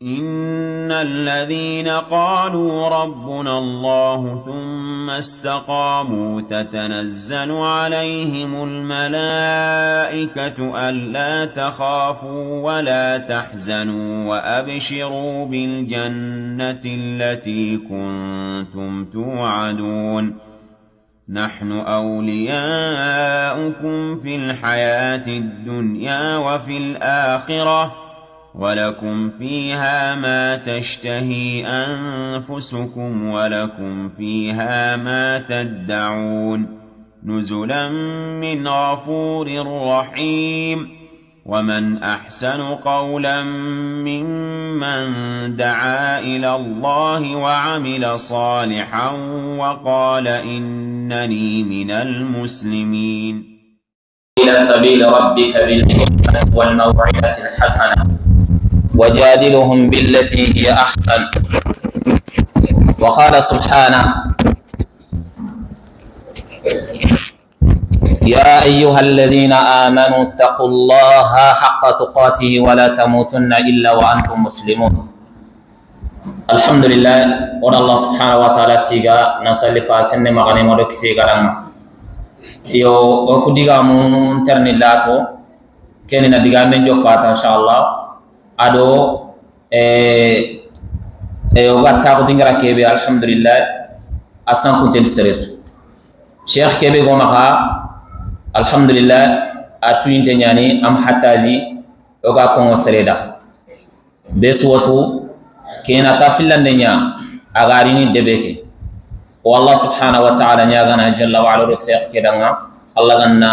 إن الذين قالوا ربنا الله ثم استقاموا تتنزل عليهم الملائكة ألا تخافوا ولا تحزنوا وأبشروا بالجنة التي كنتم توعدون نحن أولياؤكم في الحياة الدنيا وفي الآخرة ولكم فيها ما تشتهي أنفسكم ولكم فيها ما تدعون نزلا من غفور رحيم ومن أحسن قولا ممن دعا إلى الله وعمل صالحا وقال إنني من المسلمين. إلى سبيل ربك بالحكمة والموعظة الحسنة وجادلهم بالتي هي أحسن. وقال سبحانه: يا أيها الذين آمنوا اتقوا الله حق تقاته ولا تموتن إلا وأنتم مسلمون. الحمد لله ورد الله سبحانه وتعالى تيغا نسأل فاتن مغني مدك سيغا لما yo o ku diga mun terni lato keni na diga men joppata inshallah ado o gatta ko dingra kebe alhamdulillah asan kunten seresu cheikh kebe go maka alhamdulillah atuinte nyani am hataji o ga ko sereda be suwatu kena ta filande nya agarini debeke والله سبحانه وتعالى نياغنا جل وعلا رسيق كدنا الله غنا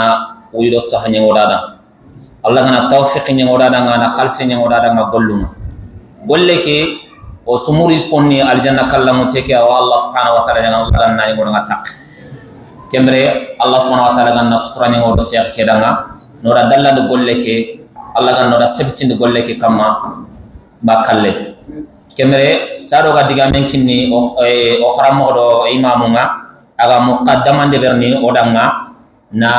ويدو صح نيغودا الله غنا توفيق نيغودا غنا خالص نيغودا غولونا golleke o sumuri fonni aljanna kallamu teke wa Allah subhanahu wa ta'ala nyanga ganna nyogo tak kembre Allah subhanahu wa ta'ala ganna sutra nyogo seex kedanga nora dalla do golleke Allah ganna nora sebtinde golleke kamma bakalle kemre saro ga diga men kinni o kharamo do imamu nga aga muqaddaman de berni odanga na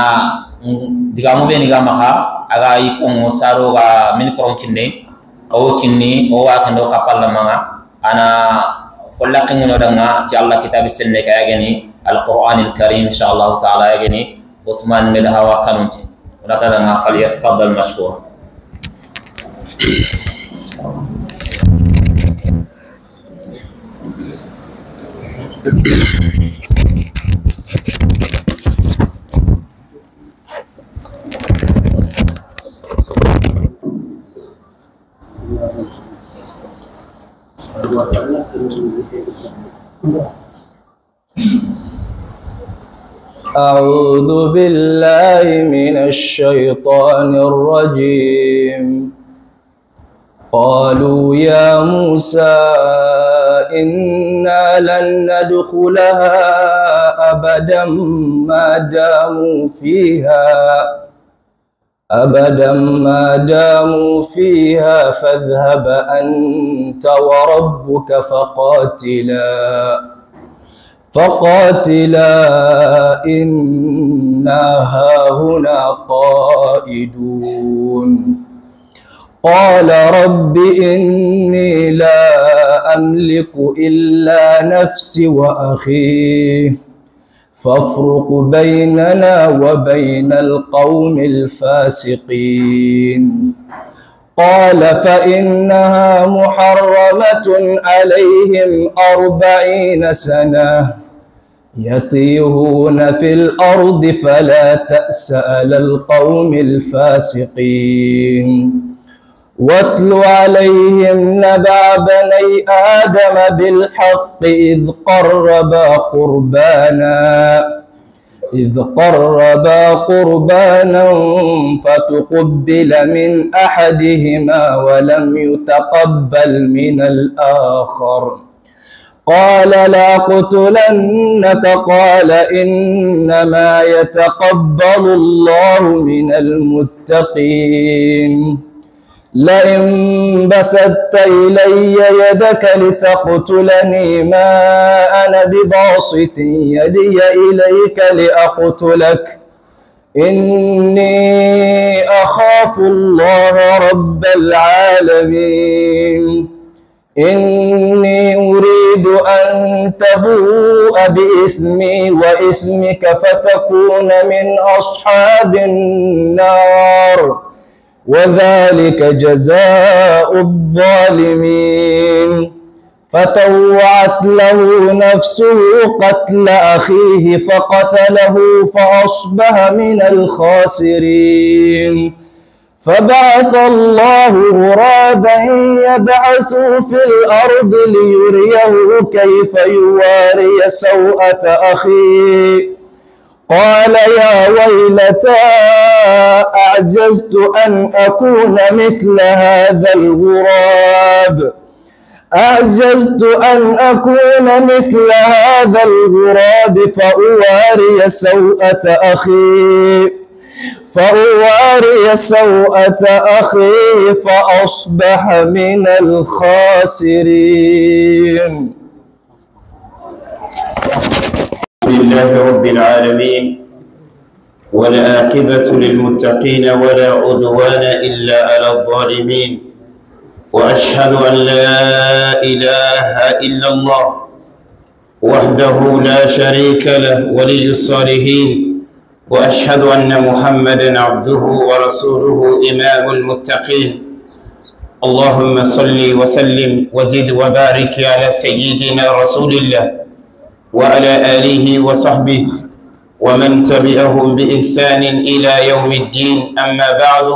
diga mo be ni ga maha aga yi kongo saro ga min koron kinni o kinni o wa kando ka parlement ana folla kingo odanga ti Allah kitabi senne ka yageni alquran alkarim insha Allah ta'ala yageni Uthman milhawa kanunti wala tadanga falyatafaddal mashkur. أعوذ بالله من الشيطان الرجيم. قالوا يا موسى إنا لن ندخلها أبدا ما داموا فيها فاذهب أنت وربك فقاتلا إنا هاهنا قائدون. قال رب إني لا أملك إلا نفسي وأخي فافرق بيننا وبين القوم الفاسقين. قال فإنها محرمة عليهم 40 سنة يتيهون في الأرض فلا تأس على القوم الفاسقين. واتل عليهم نبأ بني آدم بالحق إذ قربا قربانا فتقبل من أحدهما ولم يتقبل من الآخر. قال لأقتلنك. قال إنما يتقبل الله من المتقين. لئن بسطت إلي يدك لتقتلني ما أنا بباسط يدي إليك لأقتلك إني أخاف الله رب العالمين. إني أريد أن تبوء بإثمي وإثمك فتكون من أصحاب النار وذلك جزاء الظالمين. فطوعت له نفسه قتل أخيه فقتله فأصبح من الخاسرين. فبعث الله غرابا يبعث في الأرض ليريه كيف يواري سوءة أخيه. قال يا ويلتى أعجزت أن أكون مثل هذا الغراب، أعجزت أن أكون مثل هذا الغراب فأواري سوءة أخي، فأواري سوءة أخي فأصبح من الخاسرين. لله رب العالمين، والعاقبة للمتقين ولا عدوان إلا على الظالمين، وأشهد أن لا إله إلا الله وحده لا شريك له ولي الصالحين، وأشهد أن محمدا عبده ورسوله إمام المتقين. اللهم صل وسلم وزد وبارك على سيدنا رسول الله وعلى آله وصحبه ومن تبعهم بإحسان إلى يوم الدين. أما بعد،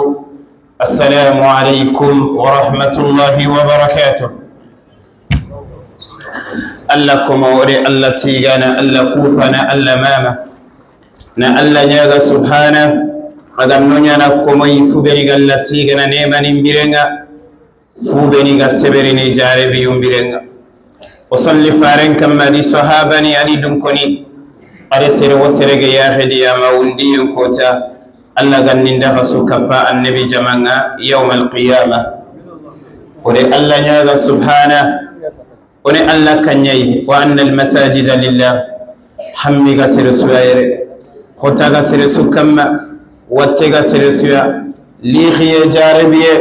السلام عليكم ورحمة الله وبركاته. الله كما الله تيغانا الله كوفنا الله ماما na Allah ñaga subhana aga no ñana komoyi fubeni ga Allah tigana nemani mbirenga fubeni ga seberini jarebi yumbirenga o salli faren kamma di sahabani ani dunkoni are sere wo serege yaxediyama wundiyen kota Allah gannindaxa su kappa annabi jamanga yawma alqiyama. Ode Allah ñaga subhana one Allah kanñayi wa anna almasajida lillah hammiga sere suyayere khotaga sere su kamma wattega sere suya lixiye jarebiye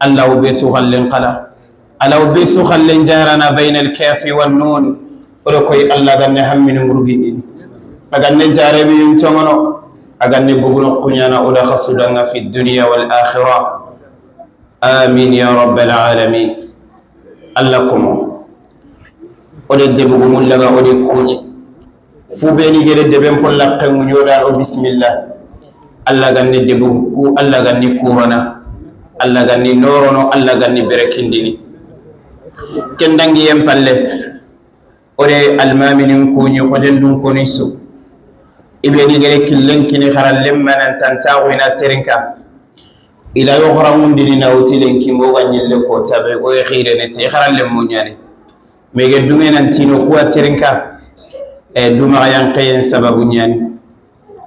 Allah wo be su xallen xala ala wo be su xallen jarana bayna alkafi wannun. Odo koy Allah ganne hammini ngurugindini aganne jarebiyum tongono aganne buguno quñana oda xasudanga fi dunia wal akhira. Amin ya rabbal alamin. Allah komo ode debugu mullaga ode kuñi fubeni gere deben pon lakke nguñoɗa o bisimillah. Allah ganni debugu ku Allah ganni kurana Allah ganni norono Allah ganni berekindini ken dangi yen palle ode almaminin kuñi koden dun koni so ibeni gere killenkini xara lemmanan tantaxuyna terinka ila yo xarangundini nawtilenki moga ñille kotaɓe oye xirene te xara lemmu ñani mege dungenantino kuwa terinka e dumaxa yankeyen sababu ñani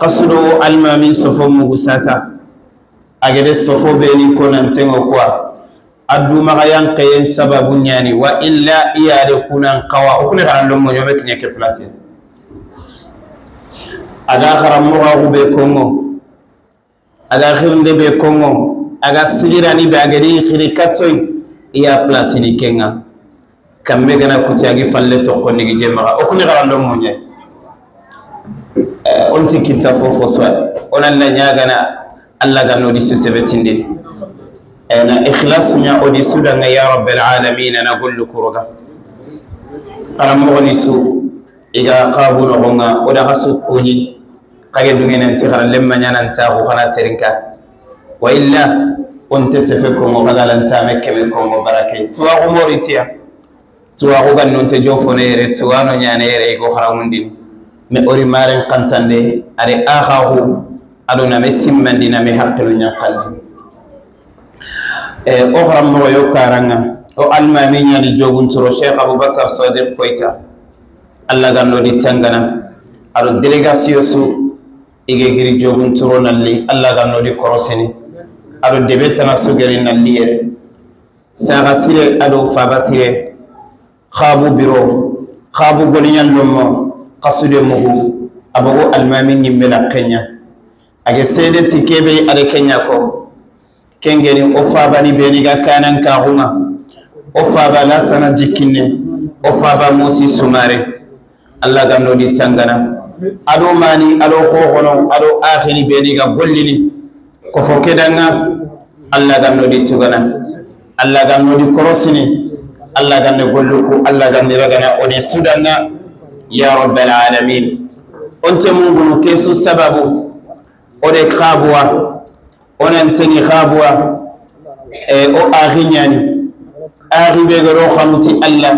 xasudo almamin sofo mugu sasa agede sofo beni konantengo kuwa a dumaxa yankeyen sababu ñani wa illa iyade kunan xawa o kune xaran lommo ñome kiña ke place aga xaranmoxaxu be kongo aga xirnde be kongo aga sigirani be agedi xiri kattoy iya place ni kenga kamme gana kuti agi falle toqondigi jemaxa o kuni xaran lommo ñe onti kinta fofo soy onan la ñagana Allah ganno di su sebetindini na ikhlas nya odi sudanga ya rabbal alamin na gollu kuroga xaranmoxoni su iga qabu noxonga oda xa su kuñi xage dungenanti xara lemma ñanantaxu xana terinka wa illa onte sefe kongo xagalantame keme kongo barake tuwaxu moritiya tuwaxu gannonte jofone yere tuwano ñane yere igo xarangundini me ori maren xantande are axaxu ado name simmandi name haqqilu ñanqandi o xaranmoxo yo karanga o almami ñani joguntoro Cheikh Aboubacar Sadiq Koita Allah ganno di tangana ado délégation su ige giri joguntoro nalli Allah ganno di korosini ado debe tana sugeri nalli yere saxa sire ado faba sire xabu biro xabu goliñan lommo xasude mugu abogo almami ñimme la kenya age sede ti kebe ade kenya ko kengeni o fabani beni ga kanan kaxunga O faba lasana jikinne o faba musi sumare Allah gamno di tangana ado mani ado khohono ado akhini beni ga gollini ko fo kedanga Allah gamno di tugana Allah gamno di korosini Allah gamno golluku Allah gamno ragana oni sudanga ya rabbal alamin onte mungunu kesu sababu ode khabwa onanteni khabwa e o akhinyani akhi be goro khamuti Allah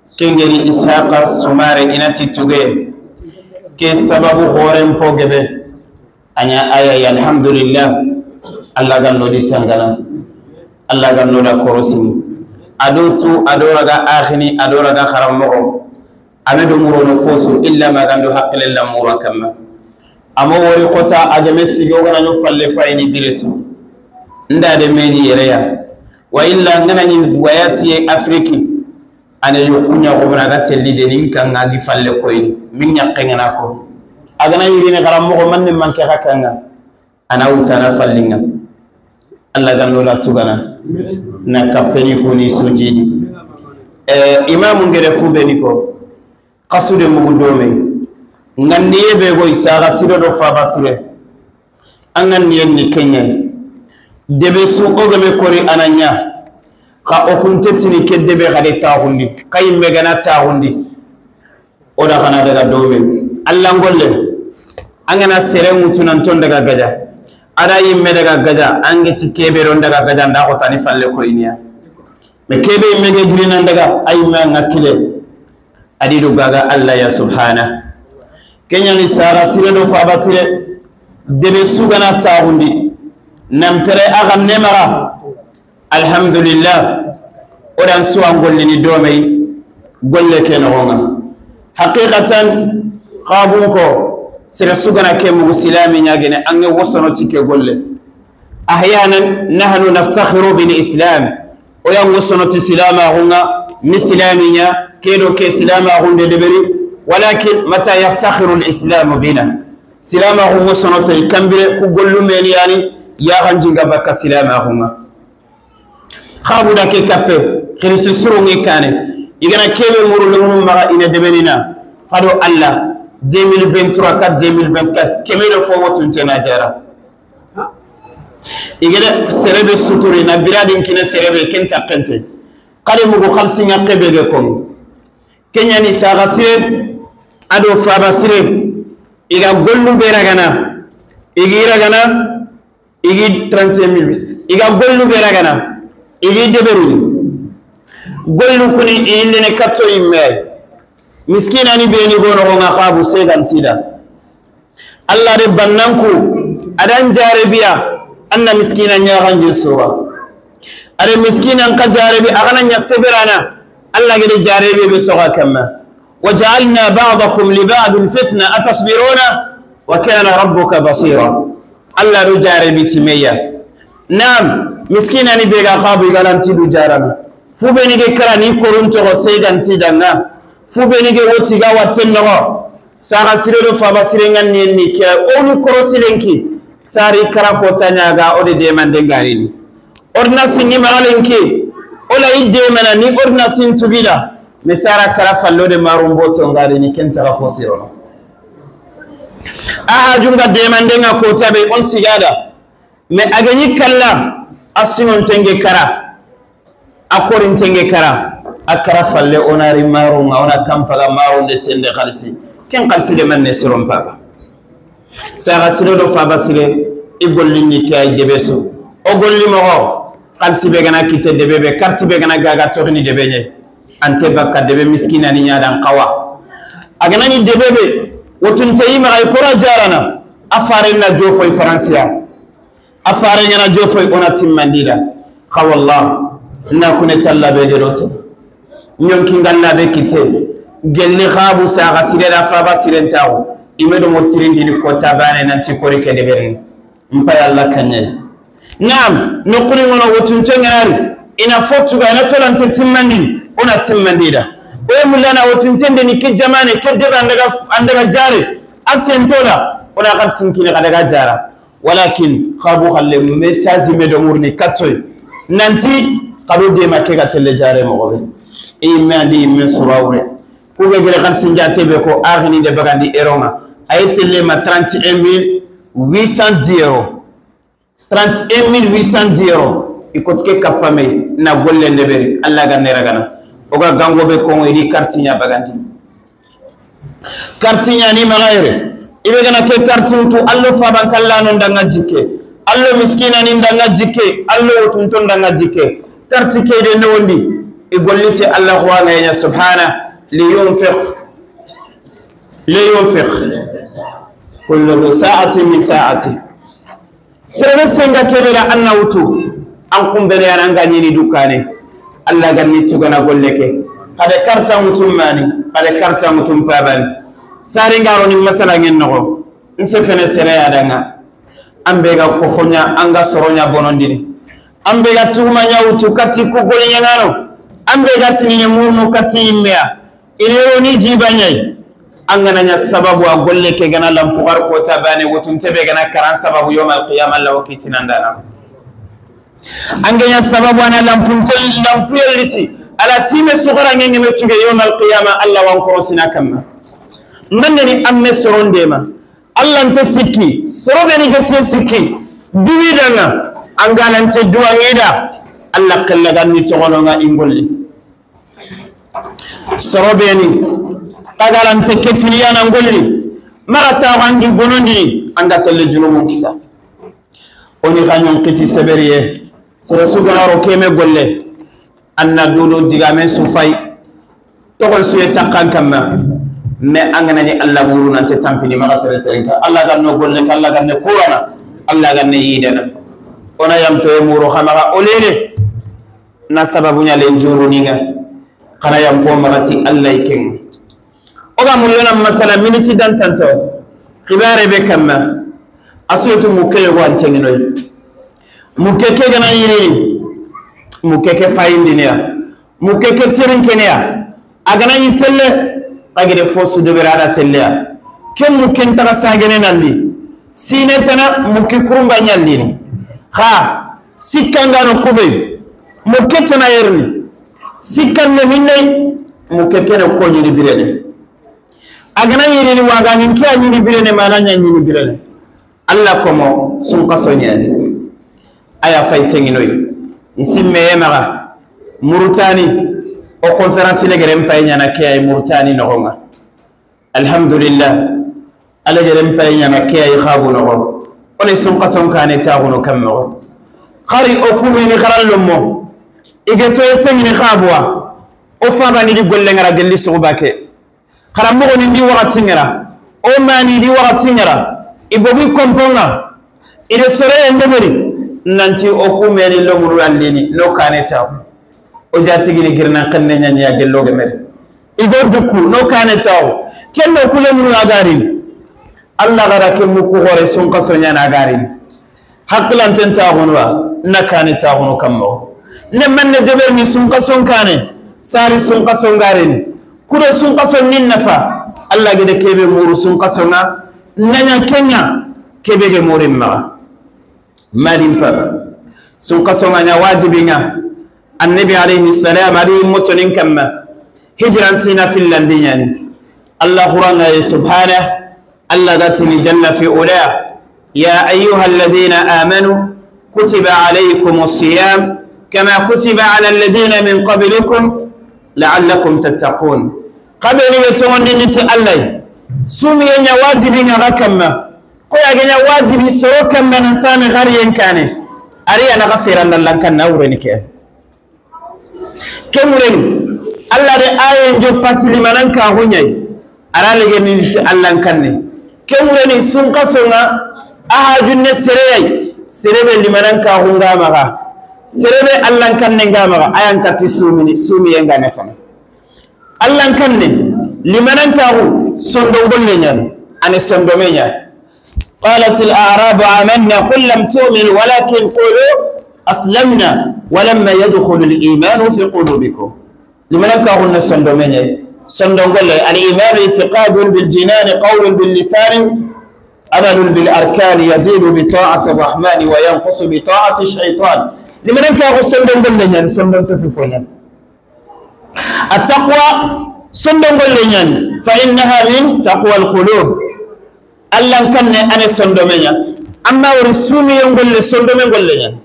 kengeri Ishaqa Sumare inati tuge ke sababu horen pogebe anya aya alhamdulillah Allah ganno di tangana Allah ganno da korosini ado tu ado raga akhini ado raga kharammo amedo murono fosu illa ma gando haqqile la mura kamma amo wori kota agame sigo gana nyu falle fayni diresu nda de meni yereya wa illa ngana ni wayasi Afriki ane yokunya gobna ga telli de nin kan ngagi falle koyni min nyakke ko agana yirine garam mo man man ke hakanga ana utana fallinga Allah ganno la tugana na kapeni ko ni sujidi imamu ngere fube ni ko qasude mugu dome nganniye be go isaga siro do fa basire anganniye ni kenya debe su ogame kori ananya ka okuntetini ke debe gade tahundi kayimbe gana tahundi oda kana daga dome Allah ngolle angana serengu tunanton daga gaja ada yimme daga gaja angeti kebe ron daga gaja nda ko tani falle ko iniya me kebe yimme ge girinan daga ayimme ngakile adidu gaga Allah ya subhana kenya ni sara sire do fa basire debe sugana tahundi nampere aga nemara alhamdulillah odan suwan gollini domey golle ke nogonga haqiqatan qabun ko sere sugana ke mugu silami ñagene ange wosonoti ke golle ahyanan nahnu naftakhiru bil islam oyan wosonoti silamaxunga ni silamiña kedo ke silamaxunde deberi walakin mata yaftakhiru al islamu bina silamaxu wosonotoy kambire ku gollu meni yani yaxanjinga bakka silamaxunga khabuda ke kappe khirisi surungi kane igana kebe muru lungunu maga ina debenina hado Allah 2023 4 2024 kemelo fo wotuntena jara igana serebe suturi na biradin kine serebe kenta kente kale mugu khalsinga kebe ge kon kenya ni saga sire ado faba sire iga gollu beragana igi ragana igi 31000 iga gollu beragana igi deberu gollu kuni ilene katto yimme miskina ni beni gono nga qabu segantida Allah de bannanku adan jarebiya anna miskina nyaganji sura are miskina ka jarebi agana nya seberana Allah gede jarebi be soga kamma waja'alna ba'dakum li ba'din fitna atasbiruna wa kana rabbuka basira Allah do jarebi timeya naam miskina ni bega qabu galanti du jarabi fube ni ge karani korunto go seganti danga fube ni ge woti ga watten no sara sire do faba sire ngan ni ni ke onu korosilenki sari kara ko tanyaga ode de man de ngarini ordina singi magalenki ola idde mana ni ordina sin tugida me sara kara fallo de marumbo to ngarini kenta ga fosiro aha junga de man de nga ko tabe on sigada me agani kalla asinon tenge kara akorin tenge kara akara falle onari marunga ona kampala marunde tende khalisi ken khalisi de man ne siron papa sara sire do faba sire i gollini ke ay debeso o golli mogo khalisi be gana kite debe be karti be gana gaga tohni debe nye ante bakka debe miskina ni nyadan qawa agana ni debe be wotun tayi ma ay kora jarana afare na jofoy francia afare ngana jofoy ona timmandida kha wallah na kune talla be gerote nyonki nganna be kite gelle khabu saga sire da faba sire tawo imedo motirindi ni kota bane nanti kori ke deberni mpa yalla kanye naam nokuri ngono wotunte nganari ina fotu ga ina tolante timmandin ona timmandida o mulana wotunte ni ke jamane ke debe andaga jare asentola ona kan sinkini daga jara walakin khabu khalle message medo murni kattoy nanti Kado de ma ke ga telle jare mo gobe e me andi me sorawre ku ge gere kan sinjate be ko akhini de bagandi eronga ay telle ma 31810 euros 31810 euros ikotke kapame na golle ndeberi alla ga neragana oga gango be ko iri kartinya bagandi kartinya ni magayre ibe gana ke kartu tu allo faban kallano ndanga jikke allo miskina ni ndanga jikke allo wutunto ndanga jikke karti kede ne wondi e gollite allah wa ngaya subhana li yunfiq kullu sa'atin min sa'ati sere senga kebera anna wutu an kumbere ananga nyini dukane allah ganni tugana golleke kada karta mutum mani kada karta mutum pabani sari ngaro ni masala ngen nogo nse fene sere adanga ambe ga kofonya anga soronya bonondini ambe ga tuhuma nyawutu kati kugoli nyangano ambe ga tinine murno kati immea inero ni jibanyai anga nanya sababu a golle ke gana lampugar ko tabane wotun tebe gana karan sababu yawm alqiyama la wakitinandana anga nya sababu ana lampuntol lampuyeliti ala time sugara ngenge metuge yawm alqiyama alla wan korosina kamma manni amme sorondema alla nte sikki sorobe ni gete sikki duwidanga angalante duwangeda alla kellaganni togononga ingolli sorobe ni kagalante kefiliyana ngolli maga tawangi bonondi anga telle junubu kita oni kanyon kiti seberiye sere suganaro keme golle anna dudu digamen sufay togon suye sakkan kamma mais angana ni alla buru nante tampini maga sere terenka alla ganno golle alla ganne kurana alla ganne yidena ona yamto e muru khamaga olele na sababu nya le njuru ninga kana yampo magati alla iken oga mulona masala miniti dan tanto khibare be kamma asutu muke yo antengino muke ke gana yiri muke ke fayindiniya muke ke terinkeniya agana ni telle agede fosu de berada telleya ken muke ntara sagene nandi sine tana muke kurumba nyandini ha sikangano kube muke tana yerni sikanne minne muke kene ko nyini birene agana yiri waga ni ke nyini birene mana nyini birene alla komo sun kaso nyani aya faytenginoy isimme yemaga murutani o conférence le gerem pay nyana ke ay murutani nogonga alhamdulillah ala gerem pay nyana ke ay khabu nogo one sun kaso kane taaguno kammo khari o kumeni kharallo igeto tengini khabuwa o faba ni di golle ngara gelli sugubake kharamogo ni ndi wakati ngara o mani di wakati ngara ibogi komponga ide sore ndeberi nanti o kumeni lomuru allini no kane taw o jatigini girna kanne nyanya ya gello gemere igo dukku no kane taw kenno kule muru agari alla gara ke muku gore sun kaso nyana agari haklan tenta gonwa na kane taw no kammo ne manne deber ni sun kaso kane sari sun kaso ngarini kudo sun kaso nin nafa alla gede kebe muru sun kaso nga nanya kenya kebe ge murim ma marim paba sun kaso nga nya wajibi nga annabi alayhi salam adi mutonin kamma hijran sina fil landiyani allah qur'ana subhanahu alla gatini jalla fi ula ya ayyuha alladhina amanu kutiba alaykumus siyam kama kutiba ala alladhina min qablikum la'allakum tattaqun qabli yatawanniti allai sumi nya wajibi nga kamma ko ya nya wajibi soro kamma nan sami gariyen kane ariya na kasiran lan kan nawreni ke kemureni alla de ayen jo patili manan ka hunyai arale ge ni allan kanne kemureni sun kasonga ahajunne sereyai serebe limanan ka hunga maga serebe allan kanne ngamaga ayan kati sumini sumi yenga ne fana allan kanne limanan ka hu sondo golle nyani ane sondo menya qalat al a'rab amanna qul lam tu'minu walakin qulu aslamna walamma yadkhulu al iman fi qulubikum limanan ka hu sondo menya sondo golle al iman i'tiqadun bil jinan qawlun bil lisan عمل بالأركان يزيد بطاعة الرحمن وينقص بطاعة الشيطان. Limenen ka ko sondon golle ñani sondon to fi fo ñani attaqwa sondon golle ñani fa innaha min taqwa alqulub allan kanne ane sondome ña amma wori suumiye golle sondome golle ñani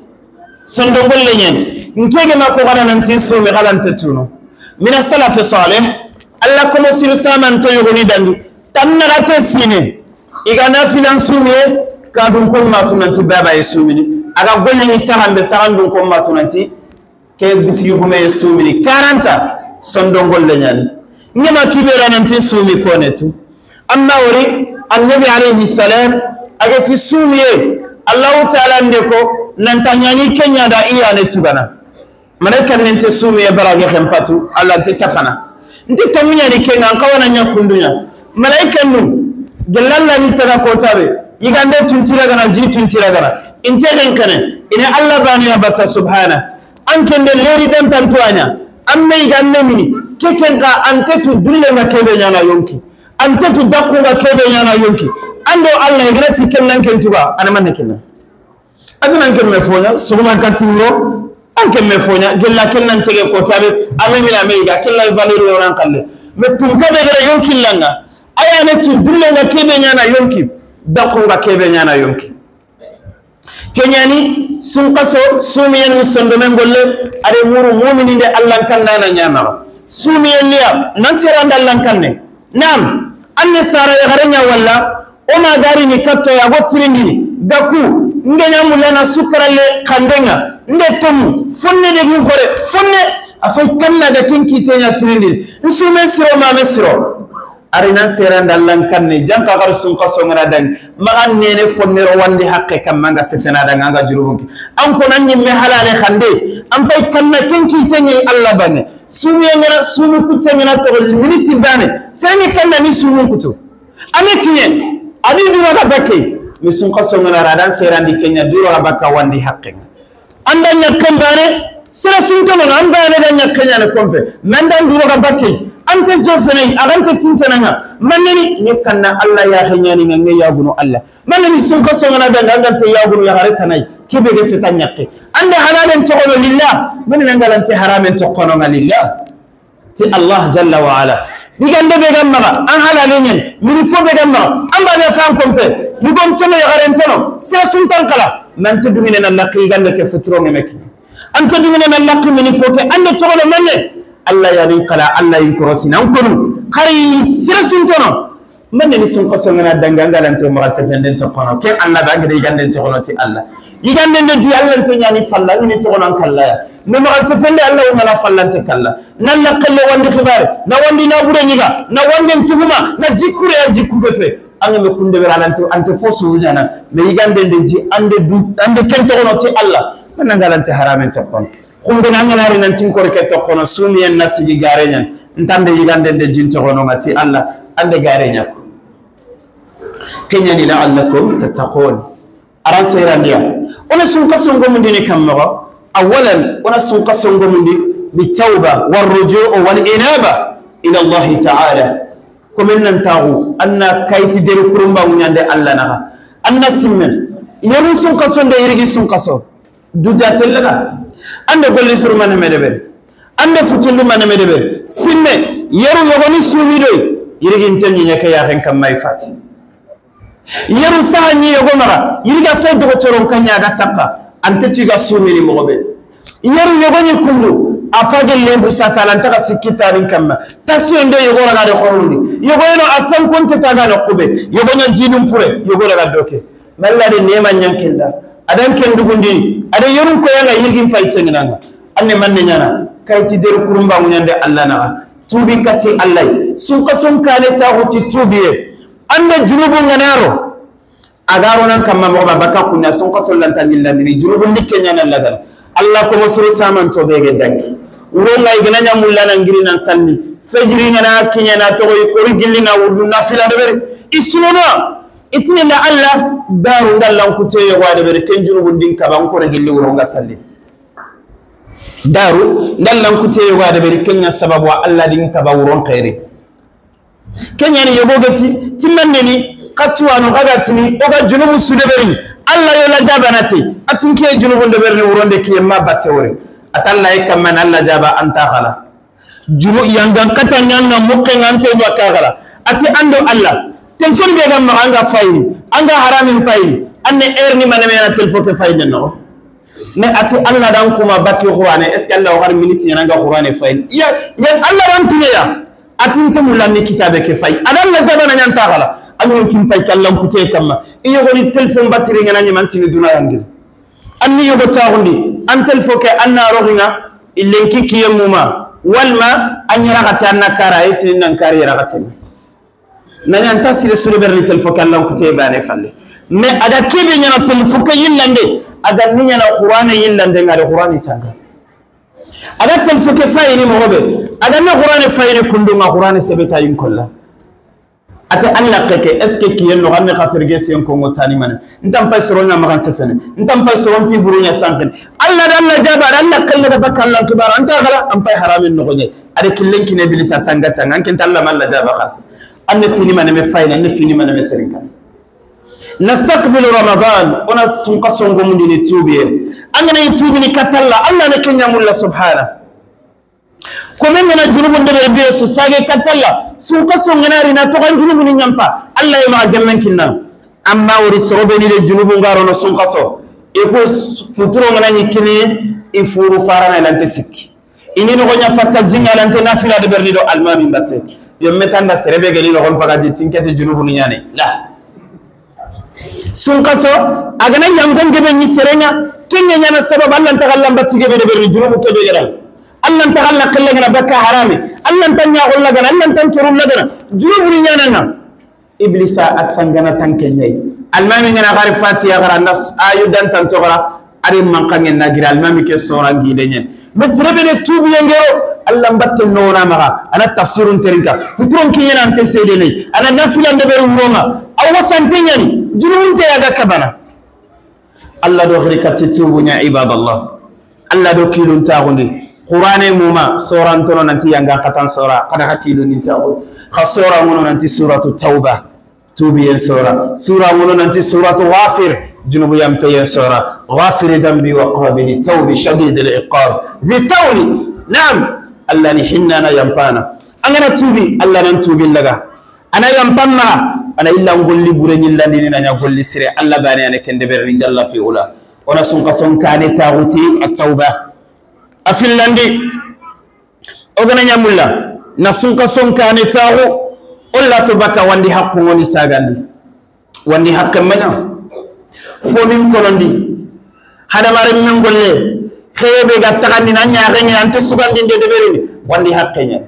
sondon golle ñani nkege ma ko gana nanti suumi xalante tuno min as-salaf salih alla komo siru saman to yogoni dangi tannaxate sine igana filan suumiye ka dun ko matunanti baba ye suumini aga golleŋi saxanbe saxan dun ko matunanti ke bitigi gume ye suumini 40 sondon golle ñani ngema kiberananti suumi konetu amma wori annabi alayhi salam agati suumiye allahu taala nde ko nanta ñani keñada iyane tugana malaika nente suumiye barage xen patu allah nte safana nte kamuñani kenga an kawana ñakkunduña malaika nu gelalla ni taga kotabe yigande tuntiragana ji tuntiragana inte xen kene ine allah banuya batta subhana an kende leri dantantuwaña an me yiganne mini ke ken ka ante tu dullenga kebe ñana yonki ante tu dakkunga kebe ñana yonki ando allah iganati kennan kentuga anamanne kenna atinan kemme foña suguman kantimuro an kemme foña gella kennan tege kotabe ame mina ame yiga kella valeur yonan kalle mais tunkabe gara yonkillanga ayane tu dullenga kebe ñana yonki dakkunga kebe ñana yonki keñani sunkaso suumiyen ni sondomen golle ade muru mumini nde allah kannana ñamaxa suumiyen niya nan serande allah kanne nam anne sara yaxare ña walla oma garini kattoya ago tirindini gaku ngeña mullana sukaralle xandenga nde tomu fonne degin xore fonne a fay kannaga ken kiteña tirindini n suumen siro mame siro arina seranda lankanne janka gar sun kaso ngana dang magan nene fonnero wandi hakke kam manga sefena dang anga jurubunki an ko nan nyimme halale khande an pay kanna kenki tenye alla bane sumi ngana sumi kutte ngana to miniti bane seni kanna ni sumi kutu ame kinye adi dura ga bakke mi sun kaso ngana radan serandi kenya dura ga bakka wandi hakke anda nyakkan bane sera sun to an bane dan nyakkanya ne kompe man dan dura ga bakke ante zofene agante tintananga maneni ni kanna alla ya khanyani ngange yaguno alla maneni sun ko songana danga angante yaguno ya gare tanay kebe ge fetan yakke ande halalen to kono lillah maneni ngalante haramen to kono lillah ti allah jalla wa ala digande be gamma an halalen yen mi fo be gamma an ba be fam kompe yugon tono ya gare tono se sun tan kala man te dungine nan laqi gande ke futro ngemeki ante dungine nan laqi mini fo ke ande to kono manne Allah ya nin kala Allah yin korosi nan kono khari sira sun tono manne ni sun kaso ngana danga ngalante mo sefenden to kono ke Allah ba ngade yigande to kono ti Allah yigande de di Allah to nyani falla ni to kono kalla ya no mo sefende Allah ngana fallante kalla nan la kalle wandi khibare na wandi na bure nyiga na wandi tuhuma na jikure ya jikku be fe anga me kunde beralante ante fosu nyana me yigande de di ande du ande ken to kono ti Allah man ngalante haramen to kono kumbe nangalari nan tinkor ke to kono sumiyen nasigi garenyan ntande yigande de jinto kono ngati Allah ande garenya ko kenyani la'allakum tattaqun aran serandiya ona sun kaso ngomundini kammago awalan ona sun kaso ngomundi bitawba warrujuu wal inaba ila Allah ta'ala komen nan tagu anna kayti deru kurumba ngunyande Allah naga anna simmen yeru sun kaso nde yirigi sun kaso duja tellaga ande golli surmane medebe ande futundu mane medebe simme yeru yogoni sumidoy yirigin tenni nyaka ya hen kam may fati yeru sahani yogo mara yiriga fe dogo toron kanya ga sakka ante tiga sumini mogobe yeru yogoni kundu afage lembu sasalanta ga sikitarin kamma tasiyonde yogo raga de khorundi yogo eno asan konte taga no kube yogo nyan jinum pure yogo raga doke mallade nema nyankenda adan ken dugundi adan yorun ko yanga yirgin paytenginanga anne manne nyana kayti der kurumba ngunyande Allah na tubi kati Allah sun kasun kale ta huti tubiye ande junubu nganaro agaro nan kamma mo baka kunya sun kasun lantan lillandi junubu ndikke nyana lagal Allah ko mosuru saman to bege danki wonga igana nyamulla nan ngiri nan sanni fejiri ngana kinya na to ko rigilli na wudu nafila de bere isunono itine la Allah daru ngallan kuteyo wade bere ken junubu ndin kaba ko rigilli wuro nga salli daru ngallan kuteyo wade bere kenya sababu Allah din kaba wuron khairi kenya ni yobogati timmanneni qatwanu qagatini oga junubu sudeberi Allah yo la jabanati atin ke junubun de berni wuronde ki ma batte wore atalla e kamman Allah jaba anta khala junu yangan kata nyanga mukke ngante ba kagala ati ando Allah telefon be gam anga fayni anga haramin fayni anne erni maneme na telefon ke fayni no ne ati Allah dan kuma bakki qur'ane est ce que Allah war minute yana qur'ane fayni ya ya Allah ran tunya atin tamulanni kitabe ke fay adalla jabana nyanta khala anu kin pay kallam kute kamma iyo goni telefon batterie ngana nyamantini duna yangil anni yogo taxundi an telefon ke anna roxinga ilenki kiyemuma walma an yaraxate anna kara itini nan kari yaraxatini nañanta sire sureberni telefon ke allan kute bane falle mais aga kebe ñana telefon ke yillande aga ni ñana xurane yillande ngade xurani tanga aga telefon ke fayini moxoɓe aga ne xurane fayini kundunga xurane sebeta yin kolla ate alla keke est ce que kiyen no xanne xa ferge sen kongo tani mane ntam pay soron na maxan sefene ntam pay soron pi burunya sanken alla da alla jaba alla kelle da bakka alla kibar anta xala am pay haramin no goñe ade killen kine bilisa sangata ngan ken talla malla jaba xarsa anne fini mane me fayna anne fini mane me terinka nastaqbilu ramadan ona tunqasongo mundini tubiye angana tubini katalla alla ne kenya mulla subhana ko men ngana junubun de be so sage katalla sun kaso ngana rina to kan junubu ni nyampa alla ma gemmen kinna amma wori sorobe ni de junubu ngaro no sun kaso e ko futuro ngana ni kini e furu farana lante sikki ini no gonya fakka jinga lante nafila de berni do almami batte yo metanda serebe geli no gon pagaji tinkete junubu ni nyane la sun kaso agana yangon gebe ni serenga kenya nyana sabab alla tagallam batti gebe de berni junubu kebe geral Allah ta'ala kallagana bakka harami Allah tanya gollagana Allah tan turul lagana junubu ni nyana iblisa asangana tankenyai almami ngana gari fatiha gara nas ayu dan tan togara ari man kangen nagira almami ke soran gidenye mesrebe de tubu yengero Allah batte nona maga ana tafsirun terinka futurun kinyana ante sedene ana nafilan de beru wronga aw santenyani junubun te yaga kabana Allah do ghrikati tubu nya ibadallah Allah do kilun tagundi qur'ane muma soran tono nanti yanga katan sora kada hakilu ni tawo kha sora ngono nanti suratu tauba tubi en sora sura ngono nanti suratu ghafir junubu yampe en sora ghafir dambi wa qabili tawbi shadid al iqab zi tawli na'am alla ni hinna na yampana angana tubi alla nan tubi laga ana yampanna ana illa ngolli bure nyillandi ni na golli sire alla bani ana kende berni jalla fi ula ona sun kason kane taguti at tauba afillandi ogana nyamulla na sunka sonka ne tawo olla to baka wandi hakku ngoni sagandi wandi hakke manya fo min kolondi hada mare min golle khebe ga tagandi na nyaare ngi ante sugandi de deberini wandi hakke nya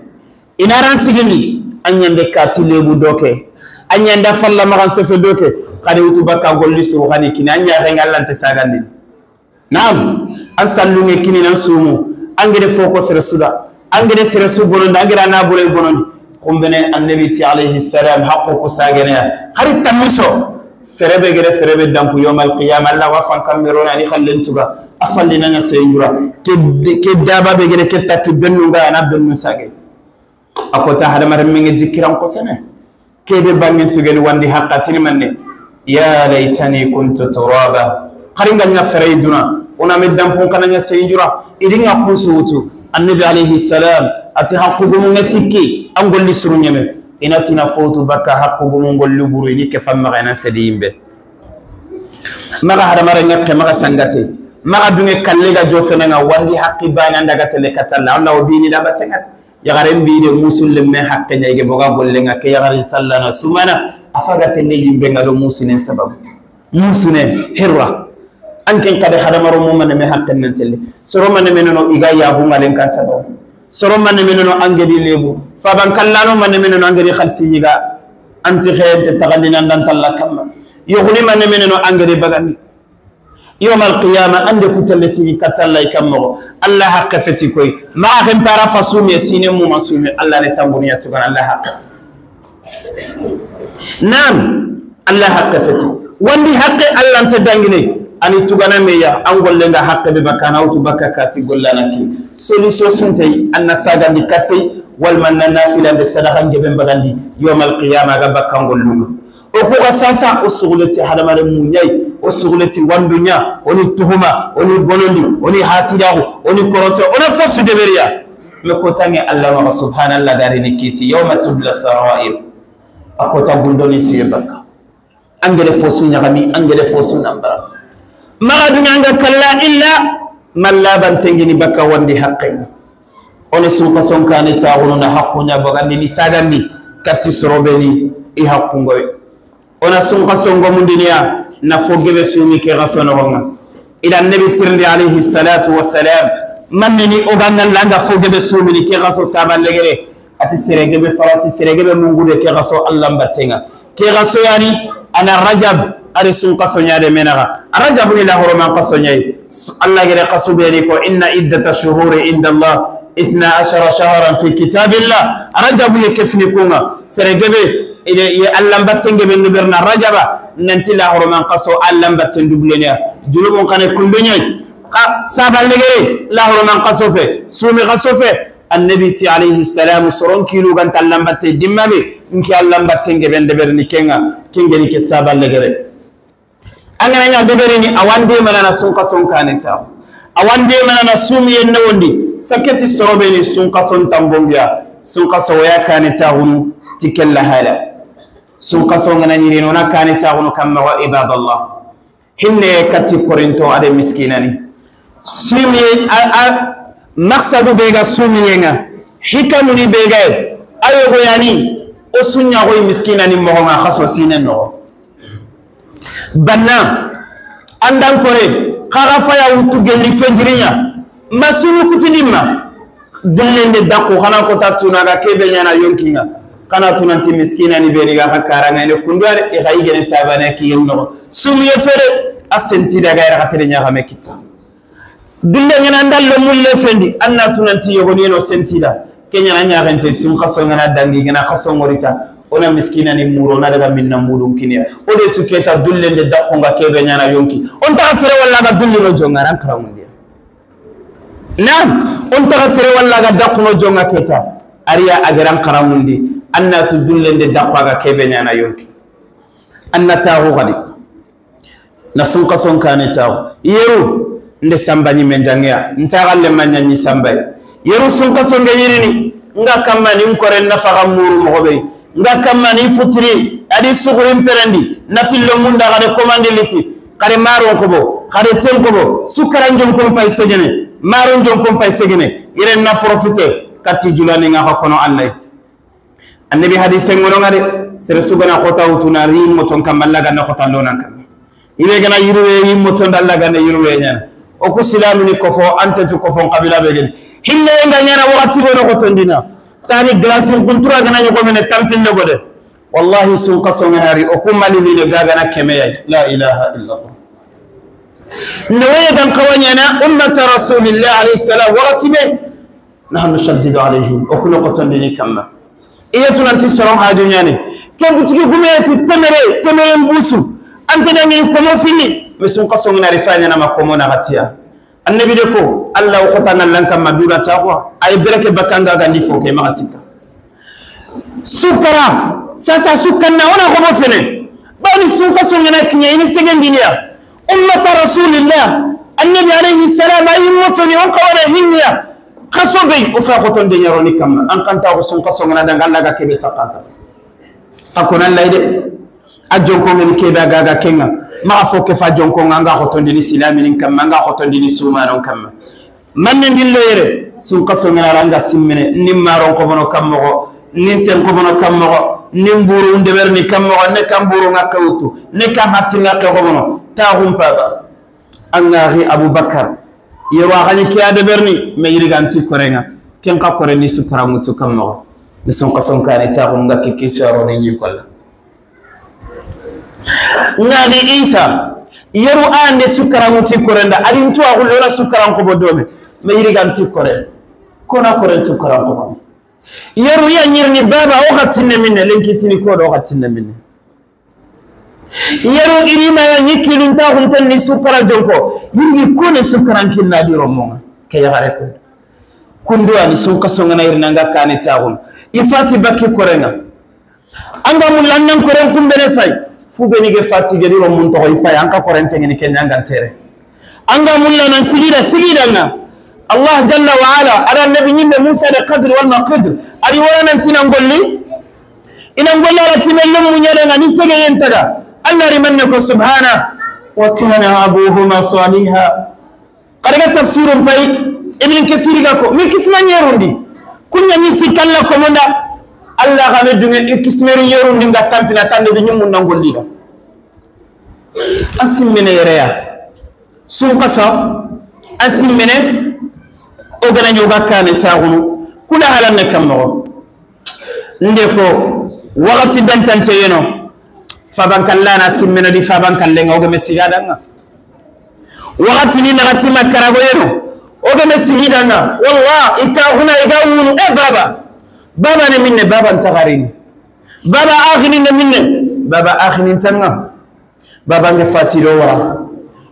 inaran sigindi anyande kati lebu doke anyanda falla magan sefe doke kadi wutu baka golli suru khani kini anyaare ngallante sagandi naam an sallunge kini nan sumu angere foko sere suda angere sere su bonondi angere ana bure bonondi kumbene annabi ti alayhi salam haqqo ko sagene hari tamiso ferebe gere ferebe dampu yawmal qiyamah alla wa fan kamerona ni khallentuga afallina na seyjura ke daba be gere ke takki bennu ga ana bennu sage akota hadamar minge jikiran ko sene kebe bangin sugeni wandi haqqatini manne ya laitani kuntu turaba qaringa nya fereyduna ona me dampon kana nya seyjura idinga kusuutu annabi alayhi salam ati haqqugu ngasikki angolli suru nyeme inatina fotu bakka haqqugu ngolli buru ini ke famma na sedi yimbe maga hadamare ngakke maga sangate maga dunge kallega jofena nga wandi haqqi bana ndaga tele katalla Allah obini da batenga yagare mbide musulle me hakke nyege boga golle nga ke yagare sallana sumana afaga tele yimbe nga do musinen sababu musune hirra anken kade hadamaro mumane me hakke nantelle soro mane menono iga yabu ngalen kan sababu soro mane menono angedi lebu faban kallano mane menono angedi khalsi nyiga anti khayente tagandina ndan talla kamma yokhuni mane menono angedi bagandi يوم القيامة عندك تلسي كتلا يكمل الله حق فتكوي ما أخم بارا فصومي سينم ومصومي الله نتامبوني أتوكل الله حق نعم الله حق فتي وندي حق الله أنت دعيني أني تغنى ميا أنقول لنا حق ببكانا أو تبكى كاتي قول لنا كي solution سنتي أن ساعة نكتي والمن نافلة بسدقة جبن بغندي يوم القيامة غبكان قول لنا وكو أساسا أصولتي هذا ما رموني O suguleti wandunya oni tuhuma oni bonondi oni hasidago oni koroto ona fosu deberiya me kotange Allah wa subhanallah garini kiti yawma tubla sarair akota gundoni siye bakka angere fosu nyagami angere fosu nambara magaduna anga kalla illa man laban tengini bakka wandi haqqi oni sunka sonkani taxunu na haqquña bagandi ni sagandi katti sorobeni i haqqungoy ona sunka songomundiniya na fogebe sumi ke xa sonoxonga ida nabi tirndi alayhi salatu wassalam mannini oganallanga fogebe sumini ke xa so saballegere ati seregebe farati seregebe mungude ke xa so allah mbattenga ke xa soyani ana rajab ari sunka soñade menaxa rajabuni lahoroman xa soñayi allah gere xa subeni ko inna iddata shuhuri inda allah 12 shahran fi kitabillah rajabu yekefni kunga seregebe ide allah mbattenge be berna rajaba nanti la horoman qaso allah mbatten dublenya junubon kane kundunyay sabalegere la horoman qaso fe sumi qaso fe annabi ti alayhi salam soron kilu gan allah mbatte dimmabe nki allah mbattenge be berni kenga kengeni ke sabalegere angana nya beberini awande manana sunka sonkane ta awande manana sumi en wondi saketi sorobeni sunka son tambongia sunka soya kane ta hunu tikella hala sunka songana nyirino na kane ta hunu kamma wa ibadallah hinne katti korinto ade miskinani sumi a maqsadu bega sumiyenga hikamuni bega ayogo yani o sunya go miskinani mo nga khaso sinen no banna andan kore khaga faya wutu gelli fejirinya masulu kutinima dullende dakko khana ko tatuna ga kebe nyana yonkinga kana tunanti miskina ni beriga ka karanga ne kunduare e khayi gene tabana ki yemno sumiye fere asenti daga era katere nya game kita dulle ngana ndallo mulle fendi anna tunanti yogoni no sentida kenya na nya rente sim khaso ngana dangi ngana khaso ngorita ona miskina ni muro na daga minna mudun kinia ode tuketa dullende dakko nga kebe nyana yonki on ta sere walla ga dulle no jonga ran karamundia nam on ta sere walla ga dakko no jonga keta ariya agaran karamundi anna tu dullende dakko ga kebe nyana yonki anna tahu gadi na sunka sonkane tahu yeru nde sambani men jangea ntaxalle mañañi sambay yeru sunka songe yirini nga kammani nkoren nafaxa muru moxoɓey nga kammani futiri adi suxurin perendi natillo munda xade commande liti xade maron xobo xade ten xobo sukaran jonkon pay segene maron jonkon pay segene iren na profiter katti julaninga xa kono annay annabi hadise ngononga de sere sugana xota wutuna ri moton kam alla ganna xotandonan kam ibe gana yiruwe yi moton dalla ganna yiruwe ñana oku silamuni kofo antetu kofon kabila begen hinne nga ñana wakati bono xotondina tani glasin kuntura gana ñogo mene tampille gode wallahi sunka songenari oku malimine gagana kemeyay la ilaha illallah نويدا قوانينا أمة رسول الله عليه السلام وقت بين نحن نشدد عليهم وكل قطن بني كما إيتنا أنت السلام هاجو يعني كم بتجي قمية تمري تمري بوسو أنت نعمل كم فيني مسون قصونا رفاعنا ما كمونا غتيا النبي دكو الله خطنا لنا كما دولا تقوى أي بركة بكانغا غني فوق ما غسيكا سكرا ساسا سكرنا ولا كم فيني بني سون قصونا كنيا إني سجن دنيا أمة رسول الله النبي عليه السلام أي موتني وقوانا هنيا خصوبي وفاقتون دنيا روني كما أن كنت أغسون قصونا دنغان لغا كبه سقاطا أكون الله يدي أجونكو من كبه غاغا كينا ما أفوك فاجونكو أنغا خطون ديني سلامين كما أنغا خطون ديني سومانون كما من ندين ليري سون قصونا رانغا سيمني نمارون قبنو كمغو ننتن قبنو كمغو نمبورو ندبرني كمغو نكامبورو نكاوتو نكاماتي نكاوتو تاغum paba angari abubakar yewa xani ke adeberni me yiriganti korenga ken ka koreni sukara mutu kammo ni son kason kani taxum nga ke question ni ñikolla ngani isa yeru ande sukara mutu korenda adin tuwa xulona sukaran ko bodome me yiriganti koren kona koren sukaran ko yeru ya ñirni baba o xatinne minne lenkitini ko do xatinne minne yeru irima ya nyikilun ta huntan ni sukara jonko yirgi kone sukaran kinna di romonga ke yagare ko kundu ani sun kasonga na irnanga kane tagun ifati bakki korenga anga mun lannan koren kumbene fay Fu be ni ge fatigue ni ro mun to ifa an ka korente ni kenya ngan tere anga mulla nan sigida sigida na Allah jalla wa ala ala nabi nyimbe Musa da qadr wal maqdir ari wana tina ngolli ina ngolli ala timelum munyada ngani tege yentaga Allah rimanne ko subhana wa kana abuhuma saliha qaraga tafsirun pay ibn kasir ga ko mi kisma nyerundi kunya mi sikalla ko monda Allah ga me dunge kismeru nyerundi nga tampina tande bi nyumun ngolli da asimmene yereya sunqasa asimmene o gana nyoga kane taxunu kula halanne kam noxo nde ko waxati dantante yeno fabankallana simmeno di fabankallenga ogame sigadanga waxati ni naxati makkarago yeno ogame sigidanga wallah i taxuna iga wunu e baba baba ne minne baba ntaxarini baba axini ne minne baba axinin tanga baba nge fatido wara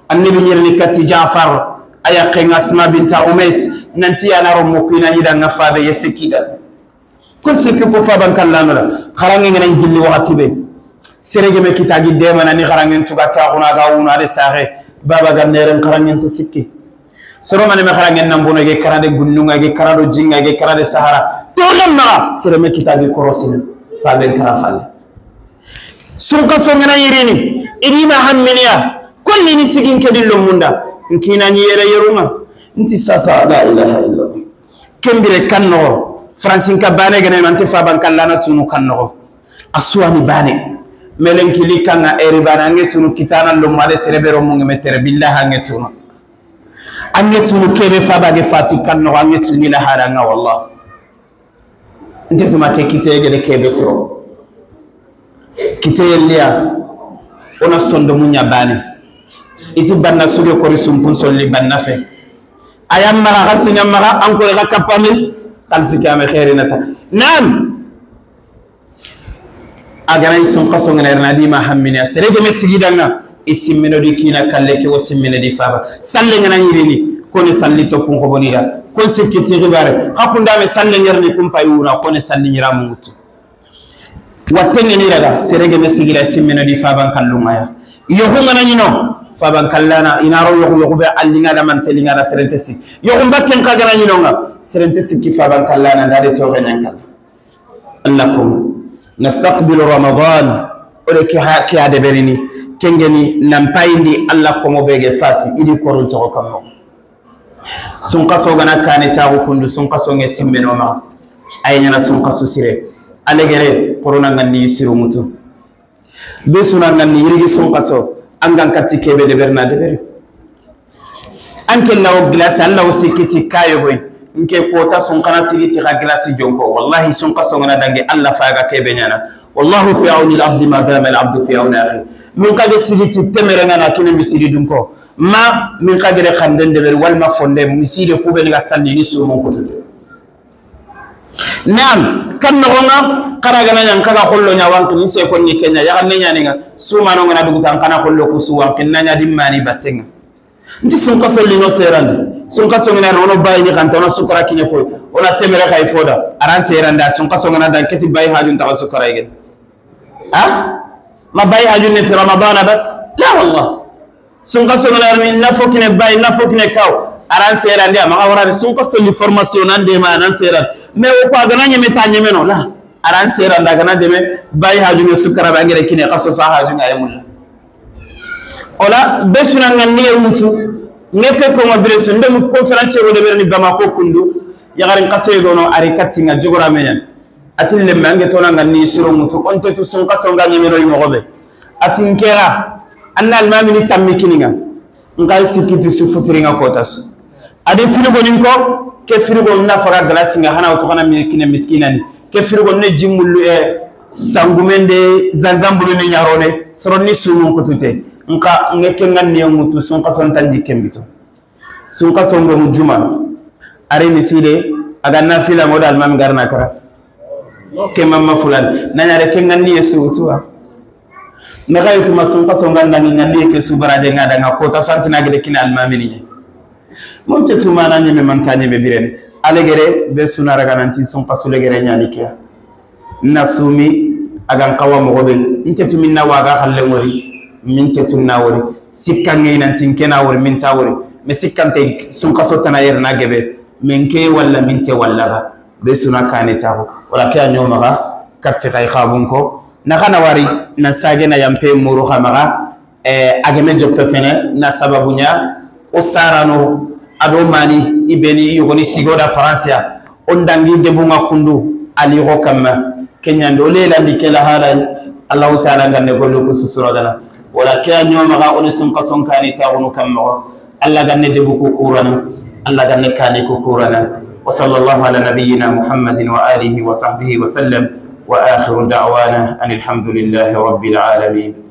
annabi ñirni katti Jaafar a yaqenga Asma binta Umais nanti ana ro ko ina ñidanga fabe ye sikkida ko sikki ko fabankallano la xarange ngena gilli waxati be serege me kitagi demana ni xarangen tuga taxuna ga wuna de saxe baba ga neren xarangen ta sikki soro mane me xarangen nambono ge karade gunnunga ge karado jinga ge karade sahara to lemma sere me kitagi korosina faben kara falle sunka so ngana yirini irima hamminiya kulli ni sigin kedillo munda nkina ni yere yerunga nti sasa la ilaha illa Allah kembire kanno francine ka bane gane man te faban kallana tunu kanno aswani bane melenkili kanga eri bana ngetunu kitana lo male serebero munge metere billahi ngetunu angetunu kebe faba ge fati kanno angetuni la haranga wallah nti tuma ke kitege de kebe siro kiteye ona sondo munya bane iti banna suge kori sumpun solli banna fe ayam mara xarsi ñam mara encore ga kapame xalsi kame xerinata nam agana sun qaso ngana na di ma hammina serege me sigidanga isimmino di kina kalle ke wosimmino di faba salle ngana yirini kone salli toppun ko bonira kon sikkiti xibare hakunda me salle ngerni kum payuna kone salli nyiramu mutu wattenge ni raga serege me sigira isimmino di faban kallungaya yohu ngana nyino faban kallana inaro yohu yohu be allinga da mantelinga da serente si yohu bakken ka gana nyinonga serente si ki faban kallana ndade to ganyan kalla allakum nastaqbilu ramadan ore ki ha ki ade berini kengeni nampayindi alla ko mo bege fati idi korul to kammo sun kaso gana kane tagu kundu sun kaso nge timmeno ma ay nyana sun kaso sire alegere corona ngani siru mutu be suna ngani yirigi sun kaso angan katti kebe de berna de beri anke lawo glace alla o sikiti kayo boy nke kota sun kana sigiti ka glace jonko wallahi sun kaso ngana dange alla faaga kebe nyana wallahu fi auni al-abdi ma dama al-abdu fi auni akhi min kage sigiti temere ngana kine misiri dunko ma min kagere khanden de beri walma fonde misiri fube ni ga sanni ni sumu kotute Naam kan nogonga karaga na yang kaga hollo nya wanki ni se kon ni kenya ya ne nya ninga suma no ngana dugutan kana hollo ku su wanki na nya dimmani batenga nti sun kaso lino serande sun kaso ngana rono bayi ni kan tono sukara kine foy ona temere kay foda aran seranda sun kaso ngana dan keti bayi hajun ta sukara igen ha ma bayi hajun ne fi ramadan bas la wallah sun kaso ngana ni nafo kine bayi nafo kine kaw aran serande ma awra sun kaso li formation nan de ma nan seran mais o ko agana nyeme ta nyeme no la aran seranda gana deme bayi hajun sukara ba ngere kine kaso sa hajun ay mulla ola besuna ngani mutu ngeke ko ngabire sunde mu conférence go de berni Bamako kundu yagarin kase gono arikati nga jogora menya atin le mange tona ngani siro mutu on tetu sun kaso nga nyeme no yimogobe atin kera anna almami ni tammi kininga ngai sikitu su futuringa kotas ade frigo ninko ke frigo na fara glace nga hana to kana mi kine miskina ni ke frigo ne jimulu e sangumende zanzambulu ni nyarone soroni sunu ko tute nka ngeke nganni mutu sun kason tanji kembito sun kason go mujuma are miside aga nafila modal mam garna kara ke mamma fulan nanya ke nganni yesu tuwa naga yutuma sun kason ganni nganni ke subaraje ngada ngako ta santina gede kina almamini mon tetuma nanya me mantanye be biren alegere be sunara gananti sun kaso legere nyani ke nasumi agan kawa mo gobe Nte tu minna waga khalle wori min te tunna wori sikkange nantin kena wori min ta wori me sikkante sun kaso tana yerna gebe min ke walla min te walla ba be suna kane taxu wala ke a ñomaxa katti xay xabun ko naxana wari na sage na yampe muru xamaxa ageme joppe fene na sababu ña o sarano ado mani i beni i yogoni sigoda farancia o ndangi debunga kundu alixo kamma ke ñandi o lelandi ke lahalay allahu taala nganne gollo ko susuragana wala ke a ñomaxa oni sunka sonkani taxunu kammaxo alla ganne debu ku kurana alla ganne kani ku kurana. وصلى الله على نبينا محمد وآله وصحبه وسلم، وآخر دعوانا أن الحمد لله رب العالمين.